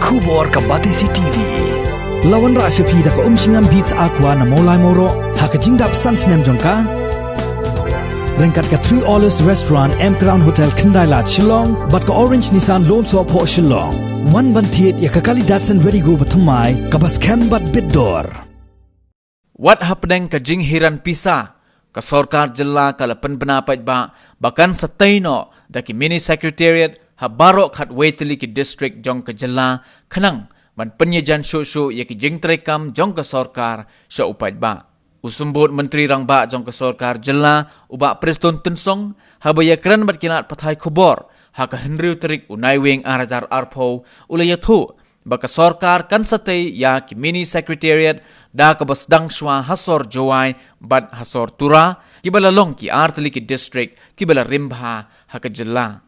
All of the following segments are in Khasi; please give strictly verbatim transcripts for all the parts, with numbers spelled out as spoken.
Khubor ka Batesi TV. La wanrah sha phi da ka Umshngam Beats Aqua na Mawlai Mawroh ha ka jingdap san snem jong ka. Ryngkat ka Three Olives Restaurant, M Crown Hotel, Khyndai Lad, Shillong, bad ka Orange Nissan Lumsohphoh, Shillong. Wan ban thied ïa ka kali Datsun Redi-GO bathymmai kaba skhem bad bit dor. Wat hapdeng ka jinghiar pisa, ka sorkar jylla ka la pynbna paidbah ba kan sa tei noh da ki mini secretariat ha baroh khatwei tylli ki district jong ka jylla, khnang ban pynïajan shuh shuh ïa ki jingtreikam jong ka sorkar sha u paidbah. U Symbud Myntri Rangbah jong ka sorkar jylla, u Bah Prestone Tynsong, haba ïakren bad ki lad pathai khubor ha ka hynriew tarik u Naiwieng ar hajar arphew, u la ïathuh ba ka sorkar kan sa tei ïa ki mini secretariat da kaba sdang shuwa ha sor Jowai bad ha sor Tura, kiba la long ki ar tylli ki district kiba la rim bha ha ka jylla.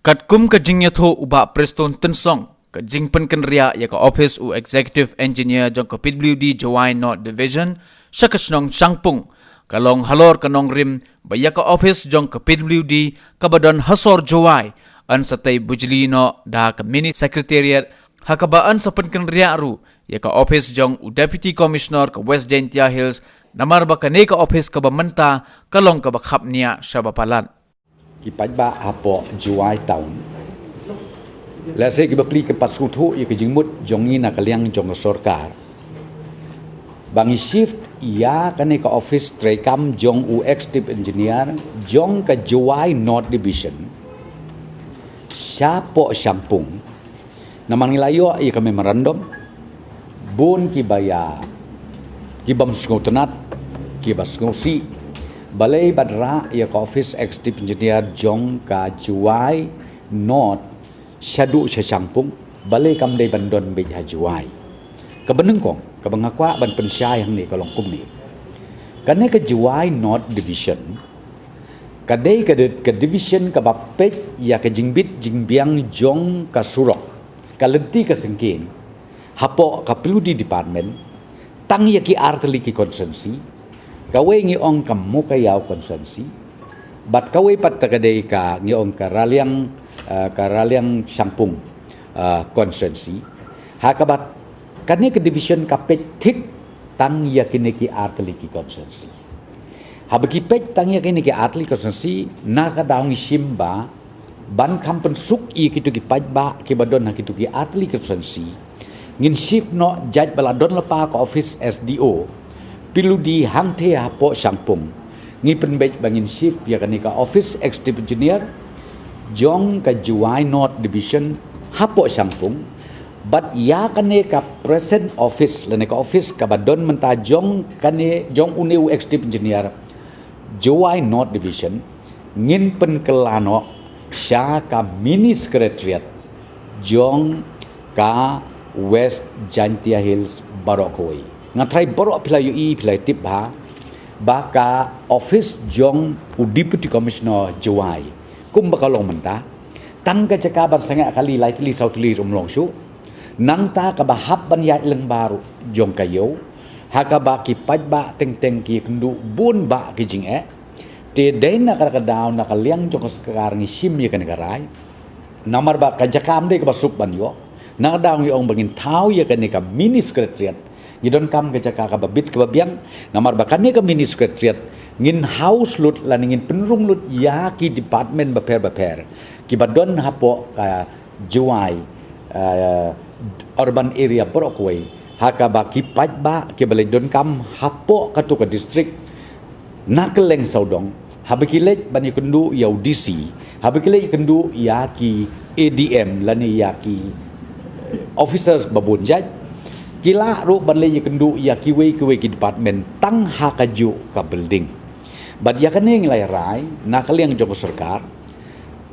Katkum ka jingïathuh u Bah Prestone Tynsong, ka jingpynkynriah ïa ka ophis u Executive Engineer jong ka P W D Jowai North Division sha ka shnong Shangpung ka long halor ka nongrim ba ïa ka ophis jong ka P W D kaba don ha sor Jowai yn sa tei bujli noh da ka mini secretariat, ha kaba yn sa pynkynriah ruh ïa ka ophis jong u Deputy Commissioner ka West Jaintia Hills, namar ba kane ka ophis kaba mynta ka long kaba khapniah shaba palat. Ki paidbah hapoh Jowai Town, lehse kiba plie ki pat sngewthuh ïa ka jingmut jong ngi na ka liang jong ka sorkar ba ngi shift ïa kane ka ophis treikam jong u Executive Engineer jong ka Jowai North Division shapoh Shangpung. Namar ngi la ïoh ïa ka memorandum, bun kiba ïa, kibym sngewtynnat, kiba sngewsih, balei ban rah ïa ka ophis Executive Engineer jong ka Jowai North shaduh sha Shangpung, balei kam dei ban don beit ha Jowai. Kaba nyngkong kaba nga kwah ban pynshai hangne ka long kumne. Kane ka Jowai North Division ka dei ka di-, ka division kaba peit ïa ka jingbit jingbiang jong ka surok, ka lynti ka syngkien hapoh ka P W D department, tang ïa ki ar tylli ki constituency. Kawei ngi ong ka Mowkaiaw constituency, bad kawei pat ka dei ka ngi ong ka Raliang, eh, ka Raliang Shangpung, eh, constituency. Ha kaba kane ka division ka peit thik tang ïa kine ki ar tylli ki constituency. Haba ki peit tang ïa kine ki ar tylli ki constituency, na ka daw ngi shim ba ban kham pynsuk ïa kito ki paidbah kiba don ha kito ki ar tylli ki constituency, ngin shift noh jait ba la don lypa ka ophis S D O P W D hangtei hapoh Shangpung. Ngi pynbeit ba ngin shift ïa kane ka ophis Executive Engineer jong ka Jowai North Division hapoh Shangpung, bad ïa kane ka present office lane ka ophis kaba don mynta jong kane, jong une u Executive Engineer Jowai North Division, ngin pynkylla noh sha ka mini secretariat jong ka West Jaintia Hills baroh kawei. Nga tharai baroh phi la ïohi, phi la tip bha ba ka ophis jong u Deputy Commissioner Jowai, kumba ka long mynta, tang ka jaka ban sangeh kali lai tylli saw tylli ruh ym long shuh. Nangta kaba hap ban ïaid lyngba ruh jong ka ïew, ha kaba ki paidbah teng teng ki kynduh bun bah ki jingeh. Te dei na kata ka daw na ka liang jong ka sorkar ngi shim ïa kane ka rai. Namar ba ka jaka ym dei kaba suk ban ïoh. Na ka daw ngi ong ba ngin thaw ïa kane ka mini secretariat. Ngi donkam ka jaka kaba bit kaba biang. Namar ba kane ka mini secretariat ngin house lut lane ngin pynrung lut ïa ki department bapher bapher kiba don hapoh ka Jowai, eh, urban area baroh kawei. Ha kaba ki paidbah kiba leit donkam hapoh kato ka district na kylleng sawdong, haba ki leit ban ïakynduh ïa u D C, haba ki leit ïakynduh ïa ki A D M lane ïa ki, eh, officers ba bun jait, ki lah ruh ban leit ïakynduh ïa kiwei kiwei ki department tang ha kajuh ka building. Bad ïa kane ngi la rai na ka liang jong ka sorkar,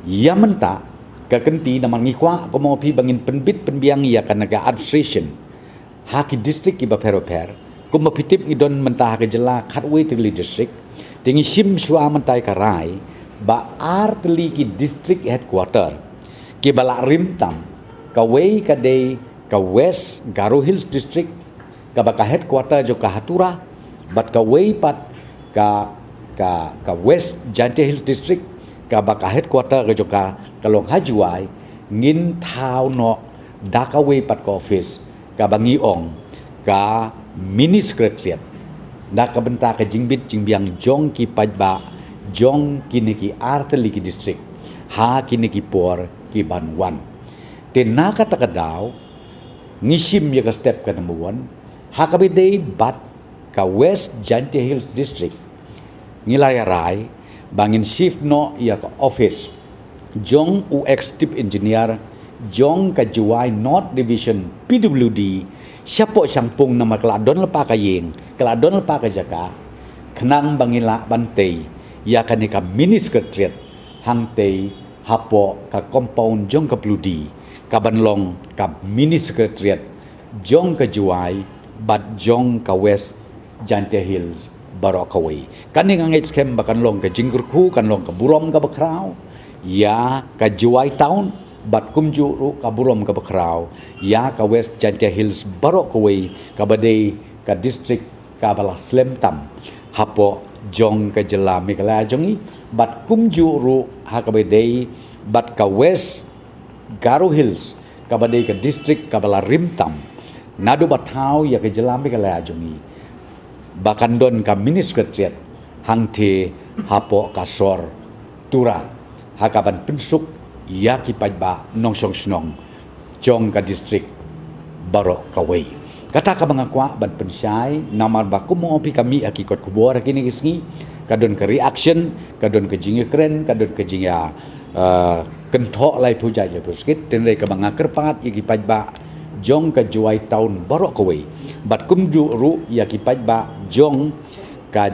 ïa mynta ka kynti namar ngi kwah kumno phi ba ngin pynbit pynbiang ïa kane ka administration ha ki district kiba pher bapher. Kumba phi tip ngi don mynta ha ka jylla khatwei tylli district. Te ngi shim shuwa mynta ïa ka rai ba ar tylli ki district headquarter kiba la rim tam, kawei ka dei ka West Garo Hills District, kaba ka headquarter jong ka ha Tura, bad kawei pat ka, ka, ka West Jaintia Hills District, kaba ka headquarter ka jong ka ka long ha Jowai, ngin thaw noh da kawei pat ka office kaba ngi ong ka mini secretariat, da ka bynta ka jingbit jingbiang jong ki paidbah jong kine ki artylli ki district ha kine ki por ki ban wan. Te na kata ka daw ngi shim ïa ka step ka number one ha kaba ïadei bad ka West Jaintia Hills District. Ngi la ïa rai ba ngin shift noh ïa ka office jong u Executive Engineer jong ka Jowai North Division P W D shapoh Shangpung namar ka la don lypa ka ïing, ka la don lypa ka jaka, khnang ba ngin lah ban tei ïa kane ka mini secretariat hangtei hapoh ka compound jong ka P W D, ka ban long ka mini secretariat jong ka Jowai bad jong ka West Jaintia Hills baroh kawei. Kane nga ngeit skhem ba kan long ka jingkyrkhu, kan long ka burom kaba khraw ïa ka Jowai Town bad kumjuh ruh ka burom kaba khraw ïa ka West Jaintia Hills baroh kawei, kaba dei ka district kaba la slem tam hapoh jong ka jylla Meghalaya jong ngi, bad kumjuh ruh ha kaba ïadei bad ka West Garo Hills, kaba dei ka district kaba la rim tam naduh ba thaw ïa ka jylla Meghalaya jong ngi, ba kan don ka mini secretariat hangtei hapoh ka sor Tura, ha ka ban pynsuk ïa ki paidbah nongshong shnong jong ka district baroh kawei. Kata kaba nga kwah ban pynshai, namar ba kum ma phi ka mih ha ki kot khubor ha kine ki sngi, ka don ka reaction, ka don ka jingïakren, ka don ka jingïa, eh, kynthoh laiphew jait laiphew skit, hynrei kaba nga kyrpad ïa ki paidbah jong ka Jowai Town baroh kawei, bad kumjuh ruh ïa ki paidbah jong ka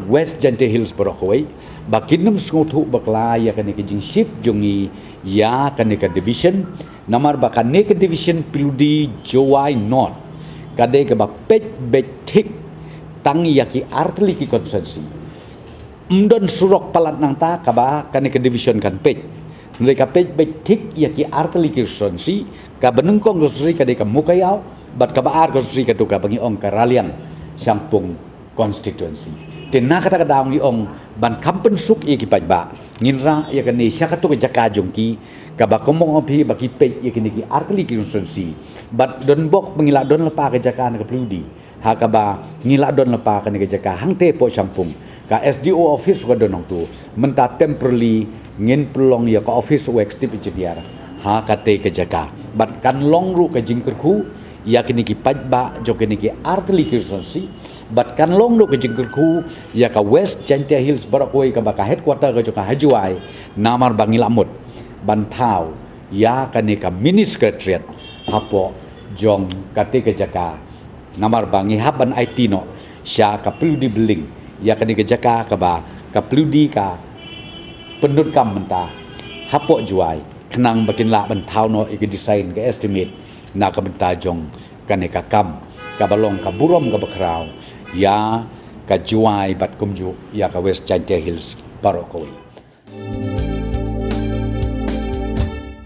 West Jaintia Hills baroh kawei, ba kin ym sngewthuh bakla ïa kane ka jingship jong ngi ïa kane ka division, namar ba kane ka division P W D Jowai North ka dei kaba peit beit thik tang ïa ki artylli ki constituency. Ym don surok palat nangta kaba kane ka division kan peit. Hynrei ka peit beit thik ïa ki artylli ki constituency, kaba nyngkong ka constituency ka dei ka Mowkaiaw, bad kaba ar ka constituency ka tu kaba ngi ong ka Raliang Shangpung constituency. Te na kata ka daw ngi ong ban kham pynsuk ïa ki paidbah, ngin rah ïa kane sha katu ka jaka jong ki, kaba kum ma phi ba ki peit ïa kine ki artylli ki constituency. Bad don bok ba ngi la don lypa ka jaka na ka P W D, ha kaba ngi la don lypa kane ka jaka hangtei hapoh Shangpung. Ka S D O office ka don hangtu, mynta temporarily ngin pynlong ïa ka office u Executive Engineer ha katei ka jaka. Bad kan long ruh ka jingkyrkhu ïa kine ki paidbah jong kine ki artylli ki constituency, bad kan long ruh ka jingkyrkhu ïa ka West Jaintia Hills baroh kawei kaba ka headquarter ka jong ka ha Jowai, namar ba ngi la mut ban thaw ïa kane ka mini secretariat hapoh jong katei ka jaka, namar ba ngi hap ban aiti noh sha ka P W D building ïa kane ka jaka kaba ka P W D ka pyndonkam mynta hapoh Jowai, khnang ba kin lah ban thaw noh ïa ka design, ka estimate na ka bynta jong kane ka kam, kaba long ka burom kaba khraw ïa ka Jowai bad kumjuh ïa ka West Jaintia Hills baroh kawei.